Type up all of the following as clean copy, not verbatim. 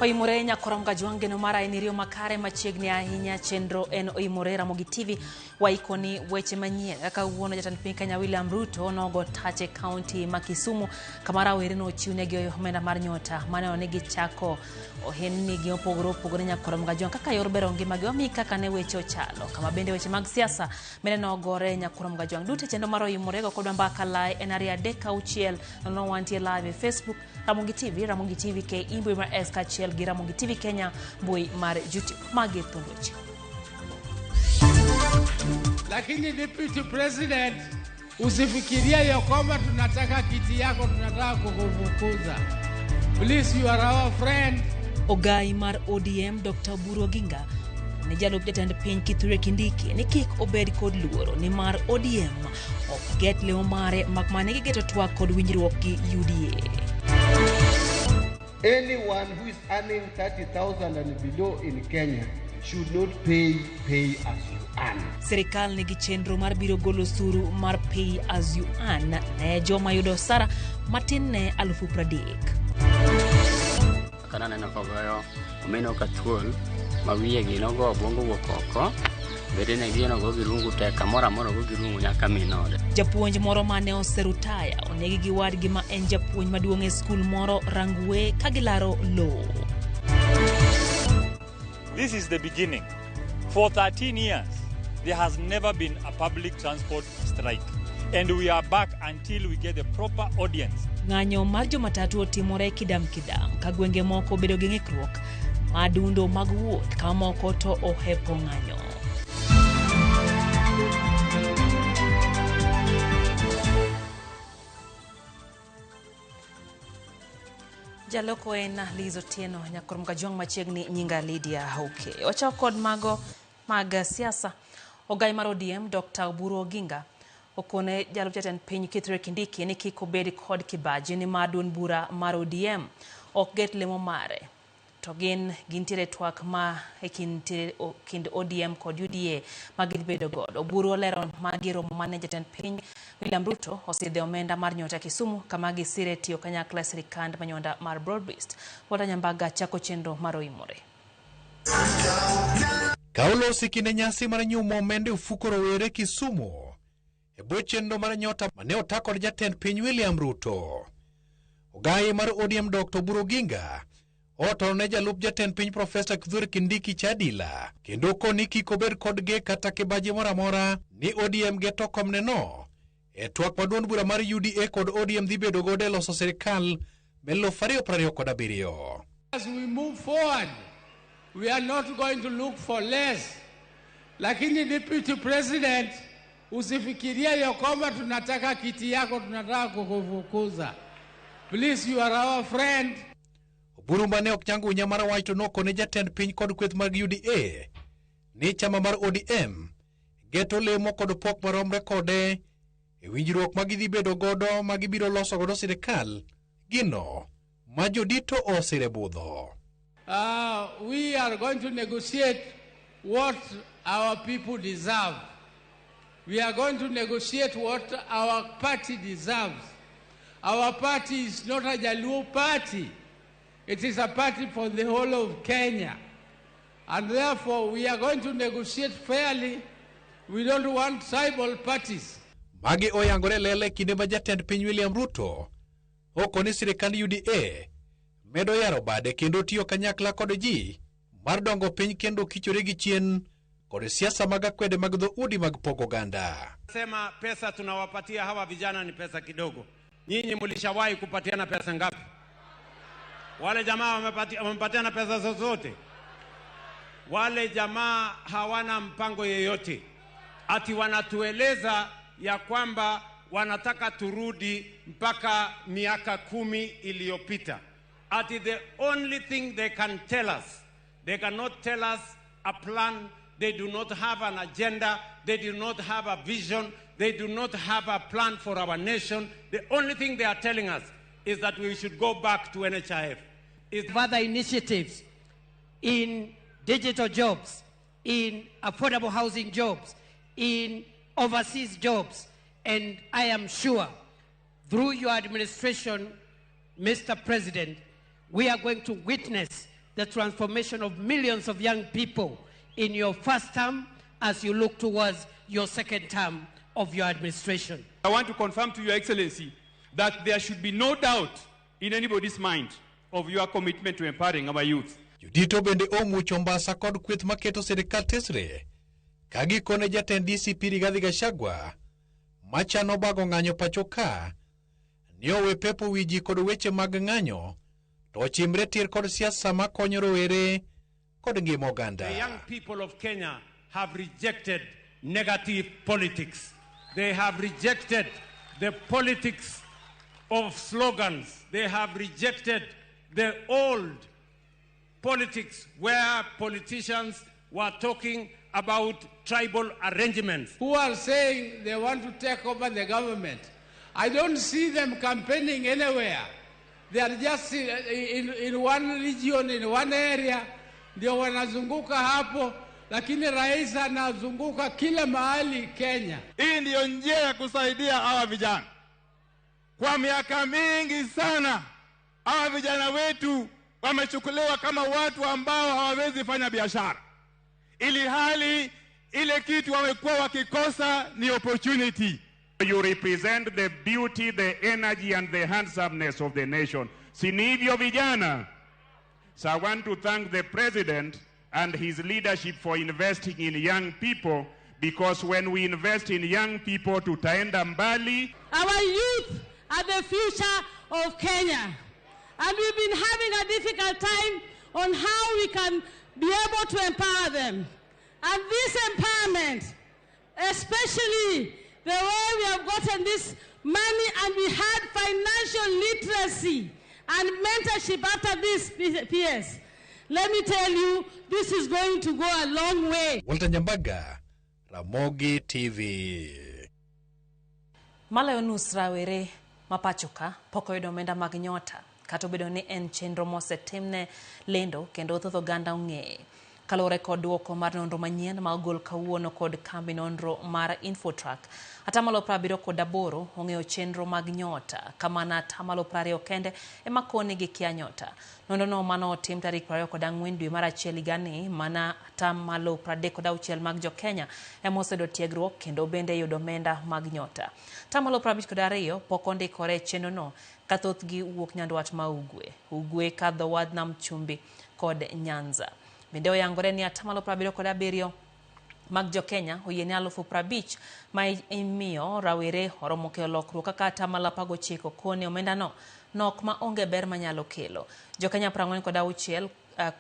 Oimore nyakora Mgajwang' geno mara en iriyo makare machiegni ahinya chenro en Oimore Ramogi TV waikoni weche manyien kaka wuono jatend piny Kenya William Ruto nogo tach e kaunti ma Kisumu kama rawere nochiwnegi omenda mar nyota mane ni gichako ohendni gi mopogore opogore nyakora Mgajwang' kaka yor bero ngimagi wamiyi kaka ne weche ochalo kama bende weche mag siasa bende nogore nyakora Mgajwang' duto e chenro mar Oimore go kodwa mbaka lai en 2 3 6 0 wantie live e Facebook Ramogi TV, Ramogi TV KE mbui mar X kaachiel gi Ramogi TV Kenya mbui mar YouTube. Magi thuond weche. Lakini Deputy President, usifikirie ya kwamba tunataka kiti yako, tunataka kukufukuza. Please, you are our friend. Ogai mar ODM Dr. Oburu Oginga ne jalup jatend piny Kithure Kindiki ni kik obed kod luoro nimar ODM ok get lemo mare mak mana ni gigeto twak kod winjruok gi UDA. Anyone who is earning 30,000 and below in Kenya should not pay pay as you earn. Sirikal nigi chenro mar biro golo osuru mar pay as you earn ne joma yudo osara matin ne 30,000. Kana neno kogoyo omeno ka thuol ma wiye gi nogo obwongo wuok oko bedene gi nogo gi rungu te kamoro amora ogo gi rungu nyaka min ode. Japuonj moro mane oserutaya onegi gi wadgi ma en japuonj maduong' e skul moro Rangwe ka gilaro lowo. This is the beginning. For 13 years, there has never been a public transport strike. And we are back until we get the proper audience. Ng'anyo mar jomatatu otimore kidam kidam ka gwenge moko obedo gi ng'ikruok madundo mag wuoth ka moko to ohepo ng'anyo. Jaloko en Liz Otieno, nyakor Mgajwang' machiegni nyinga Lydia Oke. Wachako kod mago mag siasa. Ogai mar ODM Dr. Oburu Oginga okone jalup jatend piny Kithure Kindiki ni kik obed kod kibaji nimar duond bura mar ODM ok get lemo mare. To gin gintiere twak ma e kind ODM kod UDA ma gidhi godo. Oburu olero magi romo mane jatend piny William Ruto osidhe omenda mar nyota Kisumu kama gisire tiyo kanyakla e sirikand manyonda mar Broad-Based. Walter Nyambaga chako chenro mar Oimore. Ka olosi kinde nyasi mar nyumo omenda e ofuko rowere Kisumu e bwo chenro mar nyota mane ota kod jatend piny William Ruto. Ogai mar ODM Dr. Oburu Oginga otoro ne jalup jatend piny Profesa Kithure Kindiki Chadila kendo koni kik obed kod ge kata kibaji moro amora ni ODM geto komne no e twak ma duond bura mar UDA kod ODM dhi bedo godo e loso sirikal me 2027. As we move forward, we are not going to look for less. Lakini Deputy President, usifikirie ya kwamba tunataka kiti yako, tunataka kukufukuza. Please, you are our friend. Oburu mane ok nyango winya mar wach to nokone jatend piny kod kweth mag UDA ni chama mar ODM geto lemo kod pok maromre kode e winjruok ma gidhi bedo godo ma gibiro loso godo sirikal gino ma jodito osire budho. We are going to negotiate what our people deserve. We are going to negotiate what our party deserves. Our party is not a Jaluo party. It is a party for the whole of Kenya. And therefore, we are going to negotiate fairly. We don't want tribal parties. Magi oyangore lele kinde ma jatend piny William Ruto okoni sirikand UDA medo yaro bade kendo tiyo kanyakla kod ji mar dongo piny kendo kichore gi chien kod siasa mag akwede mag dhoudi mag pogo oganda. Sema pesa tunawapatia hawa vijana ni pesa kidogo. Nyinyi mlishawahi kupatiana pesa ngapi? Wale jamaa wamepatiana pesa zozote? Wale jamaa hawana mpango yeyote. Ati wanatueleza ya kwamba wanataka turudi mpaka miaka 10 iliyopita. Ati the only thing they can tell us, they cannot tell us a plan, they do not have an agenda, they do not have a vision, they do not have a plan for our nation. The only thing they are telling us is that we should go back to NHIF. It's other initiatives in digital jobs, in affordable housing jobs, in overseas jobs, and I am sure through your administration, Mr. President, we are going to witness the transformation of millions of young people in your first term as you look towards your second term of your administration. I want to confirm to Your Excellency that there should be no doubt in anybody's mind of your commitment to empowering our youth. Jodito bende omucho mbasa kod kweth maketo sirikal tesre ka gikone jatend DCP Rigathi Gachagua machano bago ng'anyo pacho ka ni owe pepo wi ji kod weche mag ng'anyo to ochimre tir kod siasa makonyo rowere kod ngima oganda. The young people of Kenya have rejected negative politics. They have rejected the politics of slogans. They have rejected the old politics where politicians were talking about tribal arrangements. Who are saying they want to take over the government. I don't see them campaigning anywhere. They are just in one region, in one area, ndio wanazunguka hapo, lakini rais anazunguka kila mahali Kenya. Hii ndiyo njia ya kusaidia hawa vijana. Kwa miaka mingi sana hawa vijana wetu wamechukuliwa kama watu ambao hawawezi fanya biashara, ili hali ile kitu wamekuwa wakikosa ni opportunity. You represent the beauty, the energy and the handsomeness of the nation. Si hivyo vijana? So I want to thank the president and his leadership for investing in young people, because when we invest in young people, tutaenda mbali. Our youth are the future of Kenya. And we've been having a difficult time on how we can be able to empower them. And this empowerment, especially the way we have gotten this money and we had financial literacy and mentorship after this PS. Let me tell you, this is going to go a long way. Walter Nyambaga, Ramogi TV. Maloyo nus rawere ma pacho ka pok oyudo omenda mag nyota kata obedo ni en chenro mosetimne lendo kendo thoth oganda ong'eye. Kaluwore kod duoko mar nonro manyien ma ogol kawuono kod kambi nonro mar Infotrack, 78% ong'eyo chenro mag nyota, kamana 20% kende ema koni gikia nyota. Nonrono mano otim tarik 24 dwe mar achiel higani, mana 36% mag jo-Kenya ema oseyudo tiegruok kendo bende yudo omenda mag nyota. 52% pok ondikore e chenrono, ka thothgi wuok nyandwat ma Ugwe, Ugwe kadho wadh Nam Chumbi kod Nyanza. Bende oyangore ni 77% mag jo-Kenya oyie ni 50,000 ma imiyo rawere oromo kelo lokruok kaka 19% koni omendano nok ma onge ber manyalo kelo. Jo-Kenya 46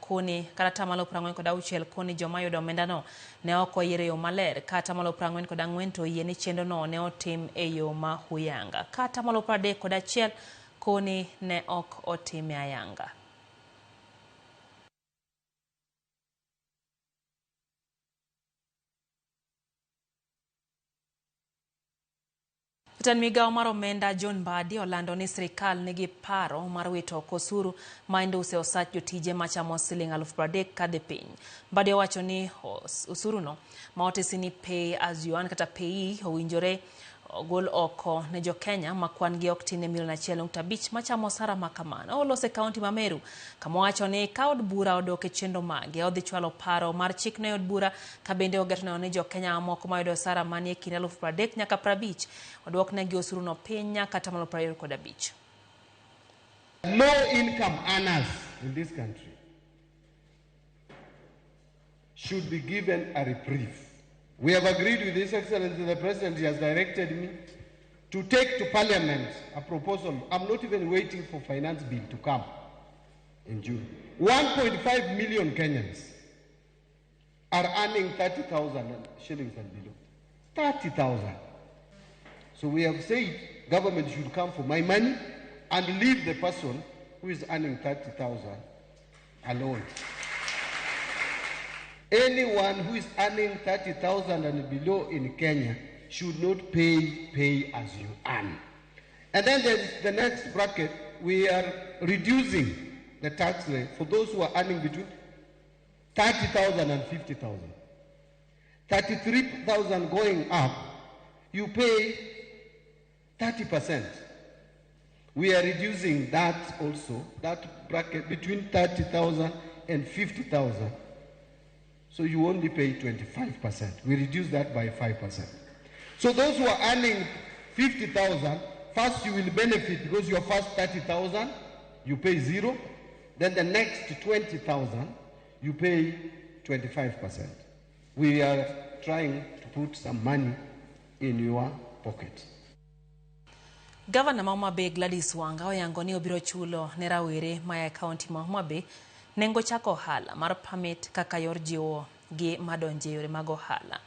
koni kata 46% koni joma yudo omendano ne ok oyier e yo maler, ka 44% to oyie ni chenrono ne otim e yo ma huyanga, ka 31% koni ne ok otime ayanga. Jatend migao mar omenda John Mbadi olando ni sirikal nigi paro mar wito oko osuru ma induse osach jotije machamo siling 30,000 kadhi piny. Mbadi owacho ni osuruno ma otisi ni pay as you earn kata PAYE owinjore ogol oko ne jo-Kenya ma kwan gi ok tin ne milion 1.5 machamo osara ma kamano. Olose kaunti ma Meru kama owacho ni ka od bura odok e chenro mage odhi chwalo paro mar chikno e od bura, ka bende ogeto neno ni jo-Kenya mamoko mayudo osara manie kind 30,000 nyaka 50 oduoknegi osuruno piny nyaka 25%. Low income earners in this country should be given a reprieve. We have agreed with His Excellency the President. He has directed me to take to Parliament a proposal. I'm not even waiting for finance bill to come in June. 1.5 million Kenyans are earning 30,000 shillings and below. 30,000. So we have said government should come for my money and leave the person who is earning 30,000 alone. Anyone who is earning 30,000 and below in Kenya should not pay as you earn. And then there's the next bracket. We are reducing the tax rate for those who are earning between 30,000 and 50,000. 33,000 going up, you pay 30%. We are reducing that also, that bracket between 30,000 and 50,000, so you only pay 25%. We reduce that by 5%. So those who are earning 50,000, first you will benefit because your first 30,000, you pay zero. Then the next 20,000, you pay 25%. We are trying to put some money in your pocket. Gavana ma Homa Bay Gladys Wanga oyango ni obiro chulo ne rawere maya e kaunti ma Homa Bay nengo chako ohala mar permit kaka yor jiwo gi madonje yore mag ohala.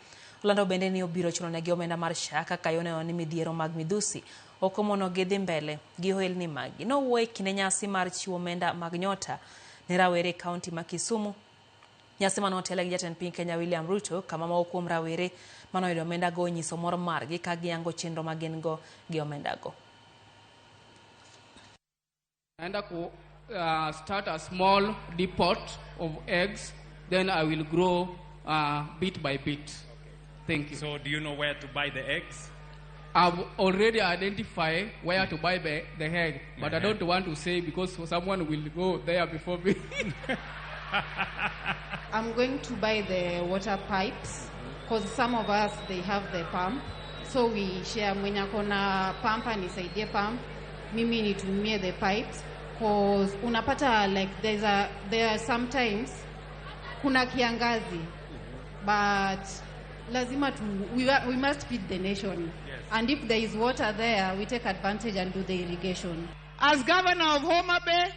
Olando bende ni obiro chulo negi omenda mar SHA kaka yo neno ni midhiero mag midhusi ok omono gi dhi mbele gi ohelni maggi. Nowuoyo e kinde nyasi mar chiwo omenda mag nyota ne rawere e kaunti ma Kisumu. Nyasi mane otele gi jatend piny Kenya William Ruto kama moko kuom rawere manoyudo omenda go onyiso mor margi ka giyango chenro ma gin go gi omenda go. Naenda ku start a small depot of eggs, then I will grow bit by bit. Thank you. So do you know where to buy the eggs? I've already identified where to buy the egg, but I don't want to say because someone will go there before me. I'm going to buy the water pipes because some of us, they have the pump. So we share, mwenye akona pump anisaidie pump, mimi nitumie the pipes, cause unapata like there are sometimes kuna kiangazi, but lazima tu, we must feed the nation. Yes. And if there is water there, we take advantage and do the irrigation. As governor of Homa Bay,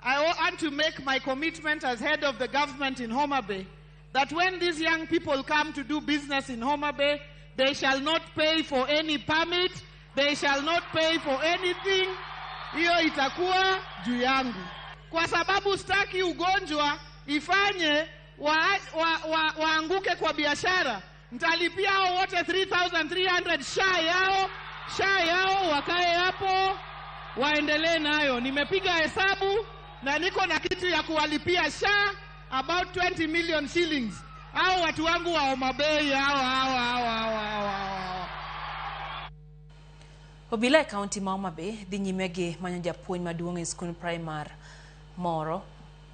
I want to make my commitment as head of the government in Homa Bay that when these young people come to do business in Homa Bay, they shall not pay for any permit, they shall not pay for anything. Hiyo itakuwa juu yangu. Kwa sababu sitaki ugonjwa ifanye waanguke kwa biashara. Nitalipia hao wote 3,300 SHA yao wakae hapo waendelee nayo. Nimepiga hesabu na niko na kitu ya kuwalipia SHA about 20 million shillings. Hao watu wangu wa Homa Bay hao. Obila e kaunti ma Homa Bay dhi nyime gi manyo japuonj maduong' e skund primar moro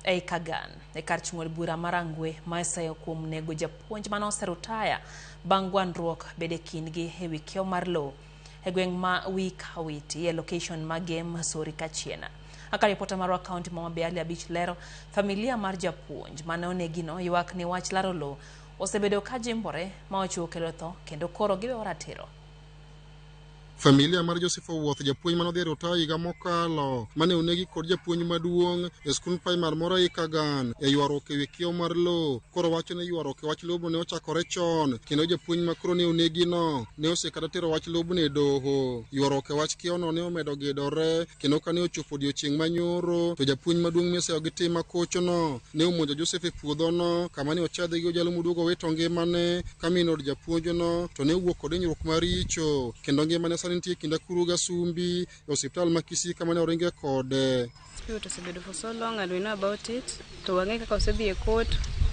ei Kagan e kar chung' od bura mar Rangwe ma iseyo kuom nego japuonj mane oserutaya bang' gwandruok bedo e kindgi e wi kiewo mar lowo e gweng' ma Wi Kawiti e location ma Gem Sori Kachiena. Kaka ripota marwa kaunti ma Homa Bay Ali Abich lero, familia mar japuonj mane onegino ywak ni wach laro lowo osebedo ka jimbore ma ochiwo kelo tho kendo koro giweyo ratiro. Familia mar Joseph Owuoth, japuonj mane odhi e rutaya higa mokalo, mane onegi kod japuonj maduong' e skund primar moro ei Kagan e ywaruok ewi kiewo mar lowo. Koro wacho ni ywaruok e wach lobno ne ochakore chon, kendo japuonj ma koro ne onegino ne osekata tero wach lobno e doho. Ywaruok e wach kiewono ne omedo gedore, kendo kane ochopo odiochieng' manyoro, to japuonj maduong' miseyo gi tim makochono ne omonjo Joseph e puodhono, kama ne ochadhe gi ojalo moduogo owito ngimane. Ka min od japuonjno to ne owuok kod hinyruok maricho, kendo ngimane sani nitie kind Akuru gi Asumbi e osiptal ma Kisii kama ne oringe kode. Dispute osebedo for so long and we know about it. To wang'e kaka osedhi e court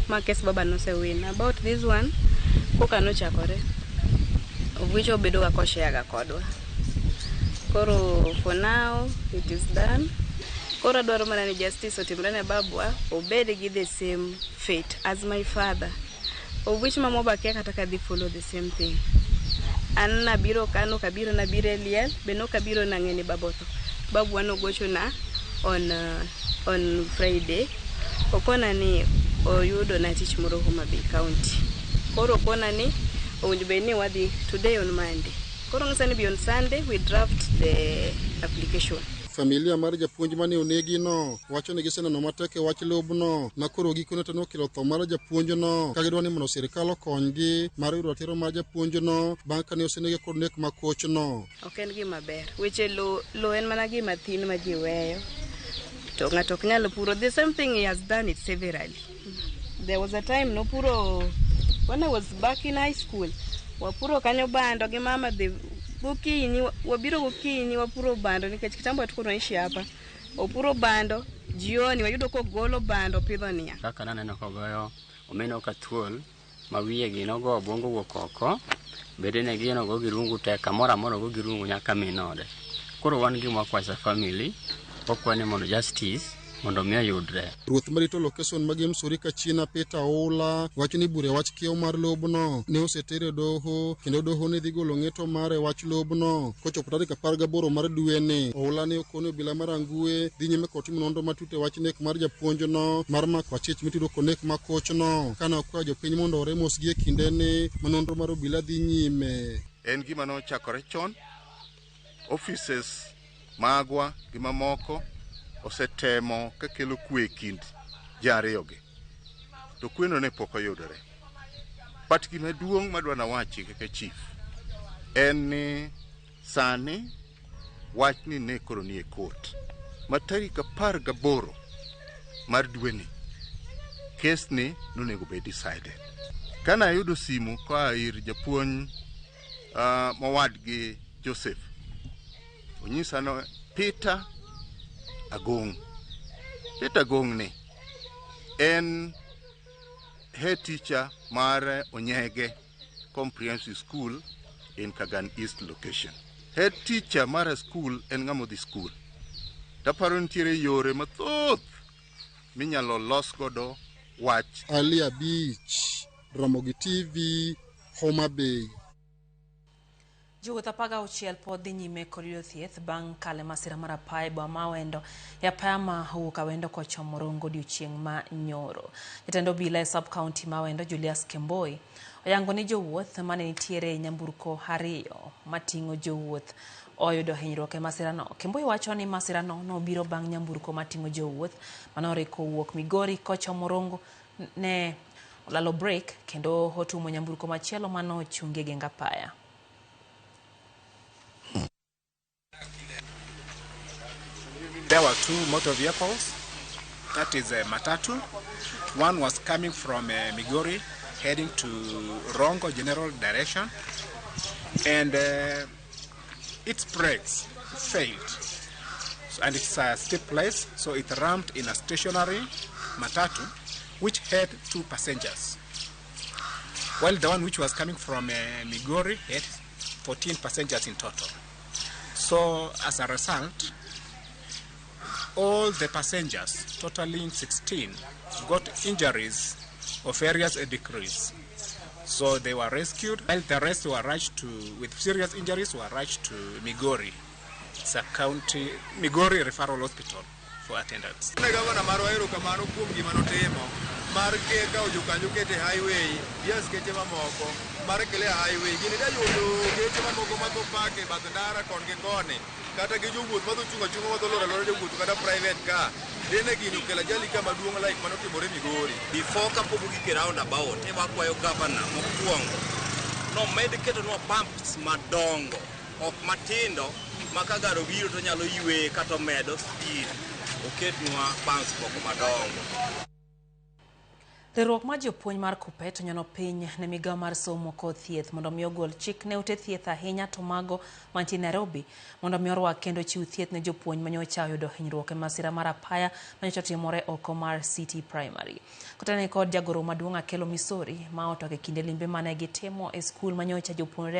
ma case baba nosewin. About this one, koka nochakore, of which obedo ga koshare ga kodwa. Koro for now it is done. Koro adwaro mana ni justice otimre ne babwa, obed gi the same fate as my father. Of which mama obakia kata ka dhi follow the same thing. An nabiro ka, nokabiro nabiro e liel, be nokabiro nang'e ni baba otho. Babwa nogochona on Friday, okona ni oyudo na tich moro Homa Bay County. Koro okona ni owinjo bed ni wadhi today on Monday. Koro ng'isa ni be on Sunday we draft the application. Familia mar japuonj mane onegino wacho ni giseneno matek e wach lobno, ma koro gikone to nokelo tho mar japuonjno, ka gidwa ni mondo sirikal okonygi mar yudo ratiro mar japuonjno bang' kane osenege kod nek makochno. Ok en gima ber. Weche lo en mana gima thin ma ji weyo. To ng'ato ok nyal puro. The same thing he has done it severally. There was a time nopuro when I was back in high school. Wapuro kanyo bando gi mama the gokinyi, wabiro gokinyi wapuro bando nikech kitambo hatukuwa tunaishi hapa. Opuro bando jioni wayudo kogolo bando pidho niang'. Kaka naneno kogoyo omeno ka thuol ma wiye gi nogo obwongo wuok oko, bedene gi nogo gi rungu te kamoro amora ogo gi rungu nyaka min ode. Koro wan gima wakwayo as a family, wakwayo ni mondo justice mondo mi oyudre. Ruoth marito lokeson mag Msuri Kachina Peter Oula wacho ni bura e wach kiewo mar lobno ne oseter e doho kendo doho ne dhi golo ng'eto mare e wach lobno kochopo tarik 18 mar dweni. Oula ne okone obila mar Angue dhi nyime kod timo nonro matut e wach nek mar japuonjno mar mako achich mitudo kod nek ma kochno kane okwayo jopiny mondo ore mos gi e kindeni ma nonro mar obila dhi nyime. En gima nochakore chon, offices magwa gi mamoko osetemo kakelo kwe e kind ji ariyogi, to kweno ne pok oyudore. But gima duong' madwa nawachi kaka chief en ni sani wachni ne koro nie court ma tarik 18 mar dweni kes ni nonego bed decided. Kane ayudo simu koa ir japuonj mowadgi Joseph, onyisa ni Peter Agong. Peter Agong ni en head teacher mar Onyege Comprehensive School in Kagan East location. Head teacher mar school en ng'ama odhi school. Taparo nitiere yore mathoth minyalo los godo wach. Ali Abich, Ramogi TV, Homa Bay. Jowuoth 16 pod dhi nyime kod yudo thieth bang' kale masira mar apaya e boma ma Awendo e apaya ma owuok Awendo kochomo Rongo odiochieng' ma nyoro. Jatend obila e sub county ma Awendo Julius Kemboi oyango ni jowuoth mane nitiere e nyamburko 2 mating'o jowuoth oyudo hinyruok e masirano. Kemboi wacho ni masirano nobiro bang' nyamburko mating'o jowuoth manoriko owuok Migori kochomo Rongo ne olalo brek kendo otumo nyamburko machielo manochungi e geng apaya. There were 2 motor vehicles, that is a matatu. One was coming from Migori, heading to Rongo general direction, and its brakes failed. So, and it's a steep place, so it rammed in a stationary matatu, which had 2 passengers. While the one which was coming from Migori had 14 passengers in total. So as a result, all the passengers, totaling 16, got injuries of various degrees. So they were rescued, while the rest were rushed to, with serious injuries, were rushed to Migori sub-county, Migori Referral Hospital for attendance. Gavana marwa erokamano kuom gima notimo mar kawo jokanyo kete highway gi askeche mamoko mar clear highway. Gini da yudo geche mamoko madho park e bath ndara kon gi koni kata gi jowuoth madho chung' achung'a madho loro alora jowuoth kata private car. Dene gini okelo ajali ka maduong' like manotimore Migori. Before kapok ogik e roundabout, ne wakwayo gavana mokwongo nomed ketonwa pumps madongo, ok matindo ma ka gari obiro to nyalo yweye kata omedo speed. Oketnwa pumps moko madongo. Riwruok mar jopuonj mar Kuppet onyono piny ne migawo mar somo kod thieth mondo mi ogol chik ne ute thieth ahinya to mago mantie Nairobi mondo mi orwak kendo chiw thieth ne jopuonj manyocha oyudo hinyruok e masira mar apaya manyocha otimore oko mar City Primary. Kotenore kod jagoro maduong' Akelo Misori ma otwak e kinde limbe mane gitimo e skul manyocha jopuonj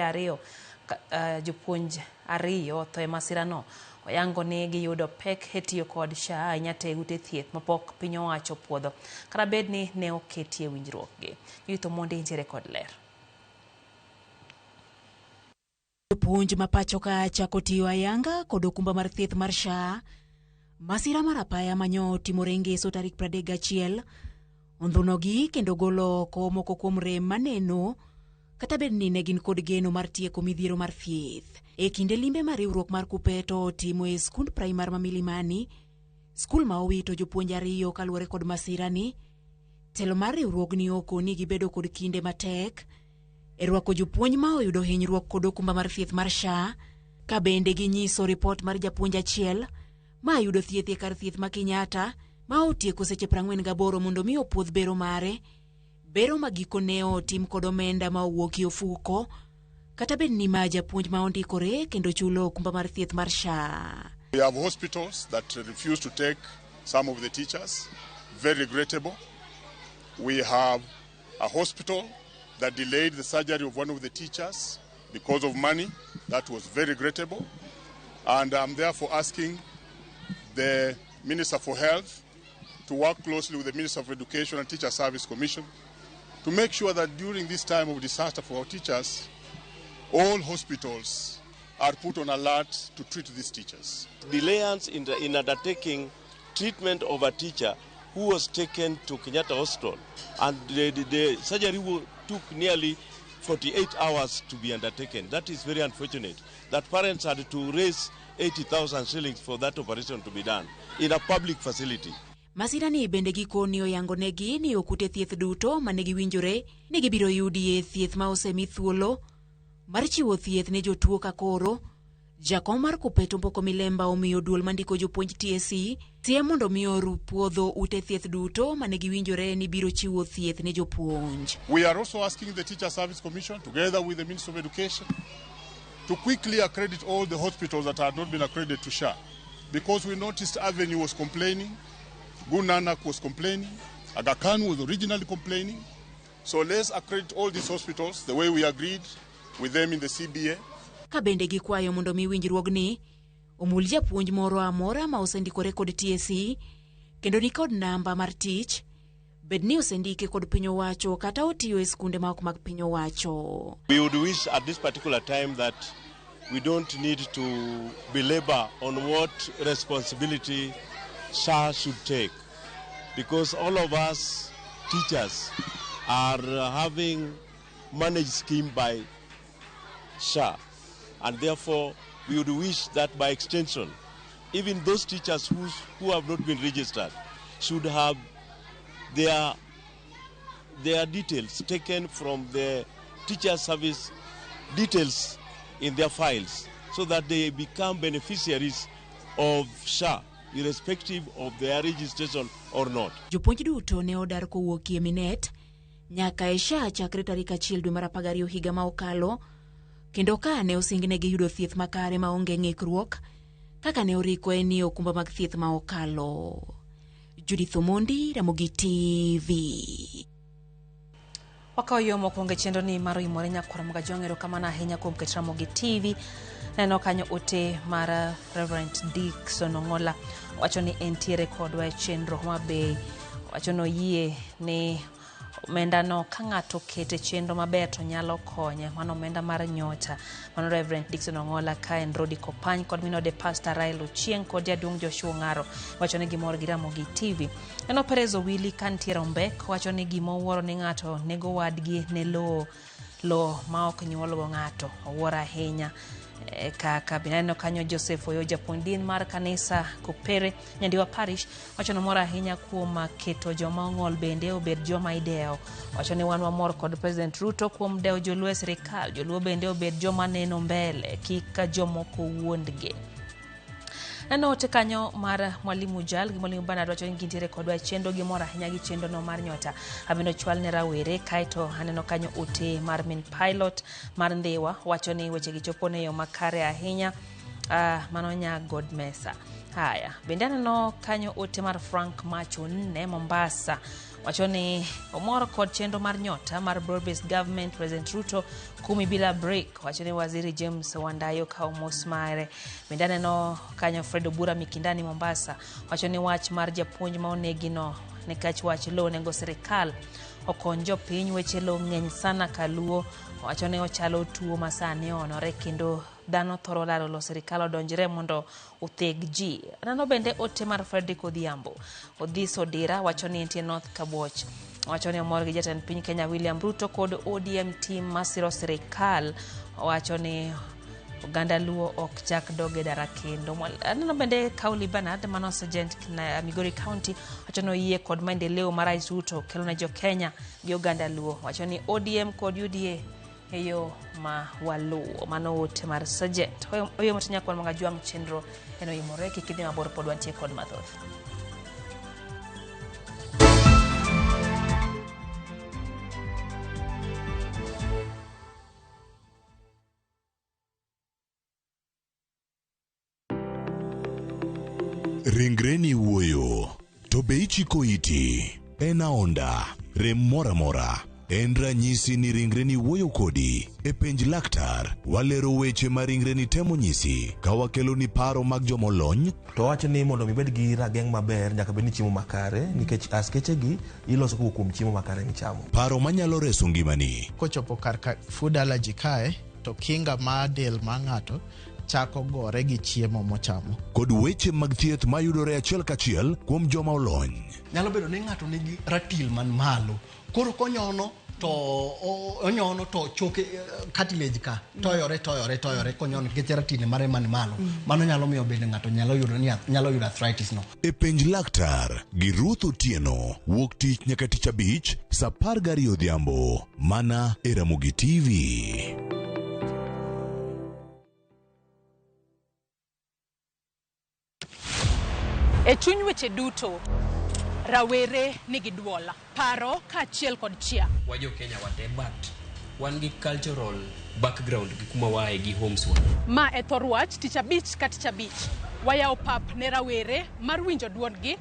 ariyo otho e masirano. Oyango ni giyudo pek e tiyo kod SHA ahinya te ute thieth mapok piny owacho puodho kata bed ni ne oketie winjruokgi. Judith Omondi nitiere kod ler. Jopuonj ma pacho ka chako tiyo ayanga kod okumba mar thieth mar SHA. Masira mar apaya manyo otimore Ngeso tarik 31 ondhunogi kendo golo oko moko kuom rem maneno kata bed ni ne gin kod geno mar tieko midhiero mar thieth. E kinde limbe mar riwruok mar Kuppet otimo e skund primar ma Milimani, skul ma owito jopuonj 2 kaluwore kod masirani, telo mar riwruogni okoni gibedo kod kinde matek e rwako jopuonj ma oyudo hinyruok kod okumba mar thieth mar SHA, ka bende ginyiso ripot mar japuonj achiel ma yudo thieth e kar thieth ma Kenyatta ma otieko seche 48 mondo mi opuodh bero mare. Bero ma gikone otim kod omenda ma owuok e ofuko kata bed ni ma japuonj ma ondikore kendo chulo okumba mar thieth mar SHA. We have hospitals that refuse to take some of the teachers, very regrettable. We have a hospital that delayed the surgery of one of the teachers because of money. That was very regrettable. And I'm therefore asking the Minister for Health to work closely with the Minister of Education and Teacher Service Commission to make sure that during this time of disaster for our teachers, all hospitals are put on alert to treat these teachers. Delayance in undertaking treatment of a teacher who was taken to Kenyatta Hospital, and the surgery took nearly 48 hours to be undertaken. That is very unfortunate, that parents had to raise 80,000 shillings for that operation to be done in a public facility. Masira ni bende gikoni oyango negi ni okute thieth duto mane giwinjore ni gibiro yudie thieth ma osemi thuolo mar chiwo thieth ne jotuo ka koro jakom mar Kupeto Mboko Milemba omiyo duol mandiko jopuonj TSC siem mondo mi oru puodho ute thieth duto mane giwinjore ni biro chiwo thieth ne jopuonj. We are also asking the Teacher Service Commission, together with the Ministry of Education, to quickly accredit all the hospitals that have not been accredited to SHA. Because we noticed Avenue was complaining, Gunanak was complaining, Aga Khan was originally complaining. So let's accredit all these hospitals the way we agreed with them in the CBA. Ka bende gikwayo mondo mi winjruogni omul japuonj moro amora ma osendikore kod TSC kendo ni kod namba mar tich, bed ni osendike kod piny owacho kata otiyo e skunde ma ok mag piny owacho. We would wish at this particular time that we don't need to belabor on what responsibility SHA should take, because all of us teachers are having managed scheme by SHA, and therefore we would wish that by extension, even those teachers who have not been registered should have their details taken from the teacher service details in their files, so that they become beneficiaries of SHA, irrespective of their registration or not. Jopuonj duto ne odar kowuok e Minet nyaka e SHA chakre tarik 1 dwe mar 12 higa ma okalo, kendo ka ne osingnegi yudo thieth makare maonge ng'ikruok kaka ne oriko en ni okumba mag thieth ma okalo. Judith Omondi, Ramogi TV. Wakawo yo mokwongo e chenro ni mar oimore nyakwar Mogajwang', erokamano ahinya kuom keto Ramogi TV. Neno kanyo ote mar Reverend Dickson Ong'ola wacho ni entiere kodwa e chenro Homa Bay. Wacho ni oyie ni omenda no ka ng'ato okete chenro maber to nyalo konye. Mano omenda mar nyota. Mano Reverend Dickson Ong'ola ka en Rodi Kopany kod minode Pastor Rael Ochieng' kod jaduong' Joshua Ong'aro wacho ni gimor gi Ramogi TV. Neno Perez Owili ka nitiere Ombek wacho ni gima owuoro ni ng'ato nego wadgi ne lowo ma ok nyuolgo ng'ato. Owuoro ahinya. Kaka binaneno kanyo Joseph Oyo japuonj din mar kanisa Kopere Nyandiwa Parish wacho ni omor ahinya kuom keto joma ong'ol bende obed joma idewo. Wacho ni wan wamor kod President Ruto kuom dewo joluo e sirikal. Joluo bende obed joma neno mbele kik jomoko wuondgi. Neno ote kanyo mar Mwalimu Jal gi Mwalimu Bernard wacho ni gintiere kodwa e chenro, gimor ahinya gi chenro no mar nyota. Abendo chwal ne rawere. Kaeto aneno kanyo ote mar min pilot mar Ndhiwa wacho ni weche gi chopo ne yo makare ahinya. Mano nya God Mesa. Haya, bende aneno kanyo ote mar Frank Macho 4 Mombasa wacho ni omor kod chenro mar nyota mar broad-based government President Ruto kumi bila break. Wacho ni Waziri James Wandayo kawo mos mare. Bende aneno kanyo Fred Obura Mikindani Mombasa wacho ni wach mar japuonj ma onegi no nikech wach lowo onego sirikal okony jopiny, weche lowo ng'eny sana kaluo. Wacho ni ochalo tuo ma sani onore kendo dhano thoro lalo lo, sirikal odonjre mondo otheg ji. Aneno bende ote mar Fredrick Odhiambo Odhis Odira wacho ni entie North Kabuoch. Wacho ni omor gi jatend piny Kenya William Ruto kod ODM team masiro sirikal. Wacho ni oganda Luo ok chak dog e dara kendo. Aneno bende Kauli Bernard mano sergeant na Migori County wacho ni oyie kod maendeleo ma Rais Ruto kelo ne jo Kenya gi oganda Luo. Wacho ni ODM kod UDA e yo ma waluwo. Mano ote mar sergeant. Oyo motinya kwan mga chenro en oimore kik idhi mabor pod wantie kod mathoth. Ringreni wuoyo, to be ichiko iti? En aonda, rem moro amora, En ranyisi ni ringreni wuoyo kodi. E penj laktar, walero weche ma ringreni temo nyisi ka wakeloni paro mag jomolony. To wacho ni mondo mi ibed gi rageng' maber nyaka bed ni chiemo makare nikech askeche gi iloso kowuok kuom chiemo makare michamo. Paro manyalo reso ngimani. Kochopo kar ka food allergy kae to kinga mar del mar ng'ato chako gore gi chiemo mochamo. Kod weche mag thieth mayudore achiel kachiel kuom joma olony. Nyalo bedo ni ng'ato nigi ratil man malo. Koro konyono to onyono to choke cartilage ka toyore toyore toyore konyono nikech ratil mare man malo. Mano nyalo miyo bende ng'ato nyalo yudo ni nyalo yudo arthritis no. E penj laktar gi Ruth Otieno wuok tich nyaka tich abich saa 12 odhiambo mana e Ramogi TV. E chuny weche duto, rawere nigi duol, paro kaachiel kod chia. Wajo Kenya wate, but wan gi cultural background gi kuma waaye gi homes wa. Ma e thor wach tich abich ka tich abich. Wayawo pap ne rawere mar winjo duondgi,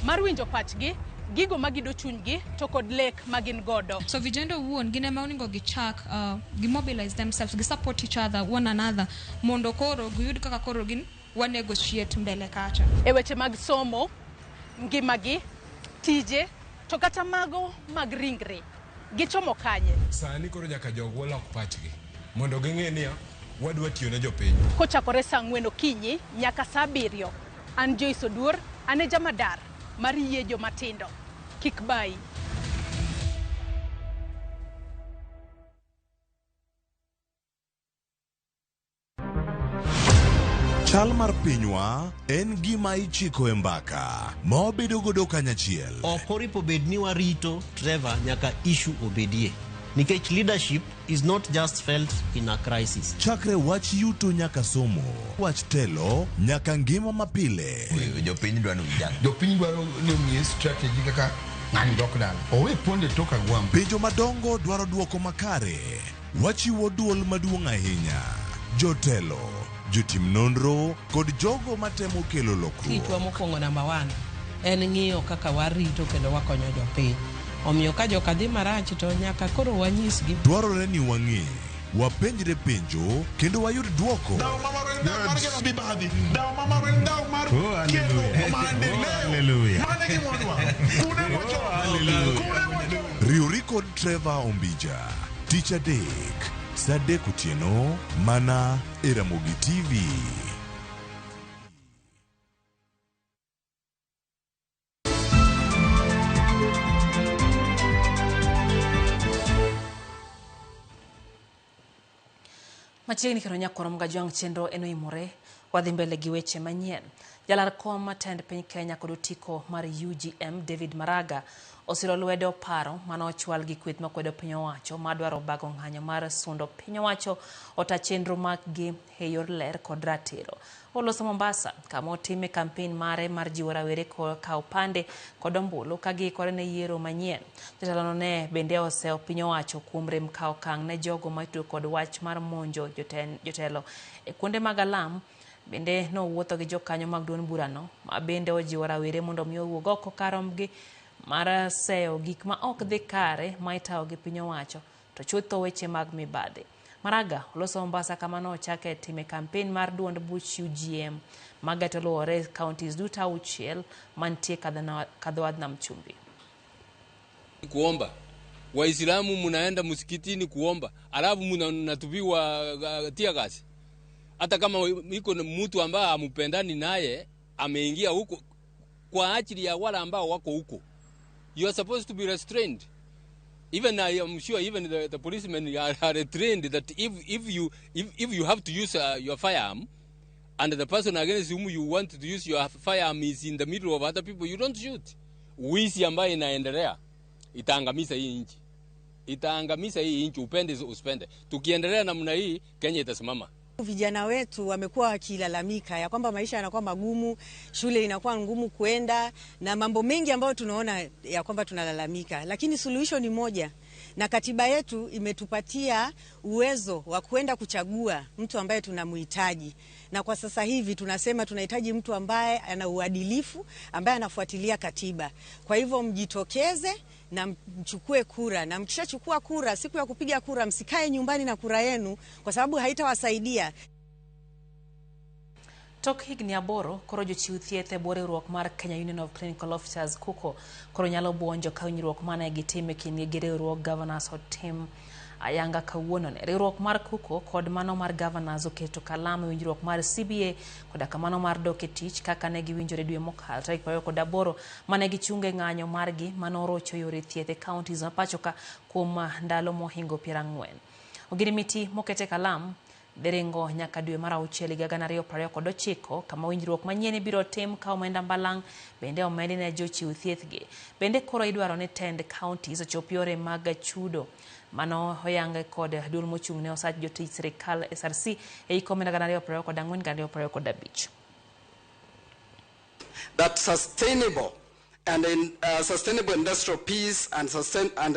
mar winjo pachgi, gigo magido chunygi to kod lek magin godo. So vijana owuon gin ema onego gichak gimobilize themselves, gi support each other, one another, mondo koro giyud kaka koro gin wanegotiate mbele kacha. E weche mag somo, ngimagi, tije, to kata mago mag ringre. Gichomo kanye? Sani koro nyaka jogwa lok pachgi mondo ging'e niya wadwa tiyo ne jopiny. Kochakore saa 4 okinyi nyaka saa 7. An Joyce Oduor, an e jamadar mar yie jomatindo. Kik bayi. Chal mar pinywa en gima ichiko e mbaka ma wabedo godo kanyachiel. Ok oripo bed ni warito Trevor nyaka issue obedie. Nikech leadership is not just felt in a crisis. Chakre wach yuto nyaka somo, wach telo nyaka ngima mapile. Jopiny dwaro vijana. Jopiny dwaro ni omiye strategy kaka ng'ani dok dala. Owe ponde tok agwambo. Penjo madongo dwaro duoko makare. Wachiwo duol maduong' ahinya. Jotelo, jotim nonro kod jogo matemo kelo lokruok. Tichwa mokwongo namba 1 en ng'iyo kaka warito kendo wakonyo jopiny. Omiyo ka joka dhi marach to nyaka koro wanyisgi. Dwarore ni wang'e, wapenjre penjo kendo wayud duoko. Riwri kod Trevor Ombija tich adek saa 3 otieno mana e Ramogi TV. Machiegni kendo nyakoro Mgajwang' chenro eno imore wadhi mbele gi weche manyien. Jalar kom tend piny Kenya kod otiko mar UGM David Maraga osiro lwedo paro mane ochwal gi kweth makwedo piny owacho madwaro bago ng'anyo mar sundo piny owacho ota chenro mag-gi e yor ler kod ratiro. Oloso Mombasa kama otime kampen mare mar jiwo rawere kawo pande kod ombulu ka giikore ne yiero manyien. Jatelono ne bende oseyo piny owacho kuom rem kawo okang' ne jogo matudo kod wach mar monjo jotelo e kuonde mag alam. Bende nowuotho gi jokanyo mag duond burano ma bende ojiwo rawere mondo mi owuog oko karomgi mar seyo gik ma ok dhi kare ma itayo gi piny owacho to chutho weche mag mibadhi. Maraga oloso Mombasa kama nochake time kampen mar duond buch UGM mageto luwore counties duto 6 mantie kadhowadh Nam Chumbi. Kuomba Waislamu munaenda msikitini kuomba, alafu mnatupiwa tear gas. Hata kama iko mtu ambaye hamupendani naye ameingia huko kwa ajili ya wale ambao wako huko, you are supposed to be restrained. Even I am sure even the policemen are trained that if you have to use your firearm and the person against whom you want to use your firearm is in the middle of other people, you don't shoot. Wizi ambaye inaendelea itaangamiza hii nchi. Itaangamiza hii nchi, upende usipende. Tukiendelea namna hii Kenya itasimama. Vijana wetu wamekuwa wakilalamika ya kwamba maisha yanakuwa magumu, shule inakuwa ngumu kuenda na mambo mengi ambayo tunaona ya kwamba tunalalamika. Lakini suluhisho ni moja, Na katiba yetu imetupatia uwezo wa kwenda kuchagua mtu ambaye tunamhitaji, na kwa sasa hivi tunasema tunahitaji mtu ambaye ana uadilifu, ambaye anafuatilia katiba. Kwa hivyo mjitokeze na mchukue kura, na mkishachukua kura, siku ya kupiga kura msikae nyumbani na kura yenu, kwa sababu haitawasaidia. Tok higni 8 koro jochiw thieth e bwo riwruok mar Kenya Union of Clinical Officers KUCO koro nyalo buonjo ka winjruok mane gitimo e kindgi gi riwruog Governors otim ayanga kawuono ne. Riwruok mar KUCO kod mano mar Governors oketo kalam e winjruok mar CBA koda kamano mar dok e tich kaka ne giwinjore dwe mokalo tarik 28 mane gichungo e ng'anyo margi manorocho yore thieth e counties ma pacho ka kuom ndalo mohingo 40. Ogirimiti mokete kalam dhi ringo nyaka dwe mar auchiel higa 2029 kama winjruok manyien ibiro tim ka omenda mbalang' bende omedi ne jochiw thieth gi. Bende koro idwaro ni tend counties ochop yore mag chudo mano oyang kod duol mochung' ne osach jotich sirikal SRC e hik omenda 2024-2025. That sustainable and sustainable industrial peace and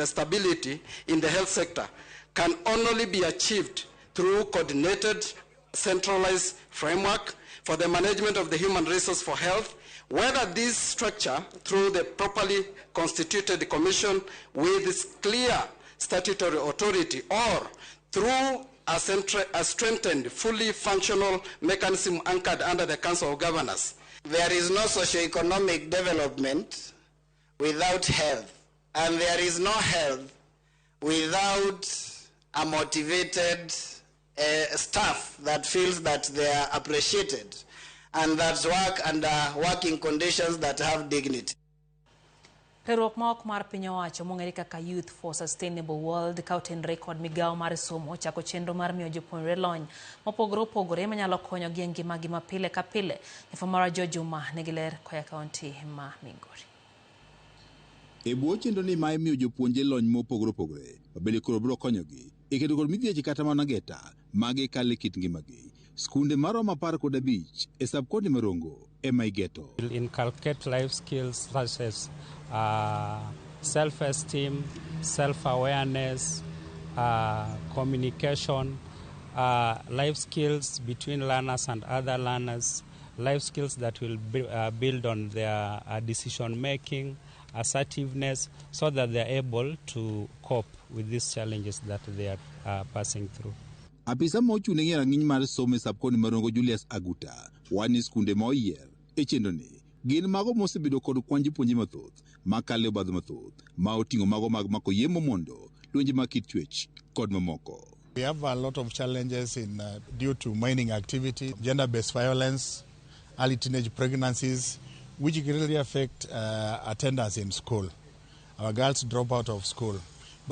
stability in the health sector can only be achieved through coordinated, centralized framework for the management of the human resource for health, whether this structure through the properly constituted commission with its clear statutory authority or through a strengthened, fully functional mechanism anchored under the Council of Governors. There is no socio-economic development without health, and there is no health without a motivated staff that feels that they are appreciated and that work under working conditions that have dignity. Riwruok ma ok mar piny owacho mong'ere kaka Youth for Sustainable World ka otenore kod migawo mar somo ochako chenro mar miyo jopuonjre lony mopogore opogore manyalo konyogi e ngimagi ma pile ka pile. Jafwambo George Juma nigi ler koa kaunti ma Migori. E bwo chenro ni ma imiyo jopuonje lony mopogore opogore mabende koro biro konyogi e kedo kod midhieche kata mana geta magi kale kit ngimagi. Skunde maromo 15 e sub-county ma Rongo ema igeto. Inculcate life skills such as self-esteem, self-awareness, communication, life skills between learners and other learners, life skills that will build on their decision-making, assertiveness, so that they are able to cope with these challenges that they are passing through. Apisa ma ochung' ne rang'iny mar somo e sub-county ma Rongo Julius Aguta wacho ni skunde ma oyier e chenro ni gin mago mosebedo kod kwan jopuonje mathoth makalo e obadho mathoth ma oting'o mago mag mako yemo mondo lwenje mag kit chwech kod mamoko. We have a lot of challenges due to mining activity, gender-based violence, early teenage pregnancies, which really affect attendance in school. Our girls drop out of school.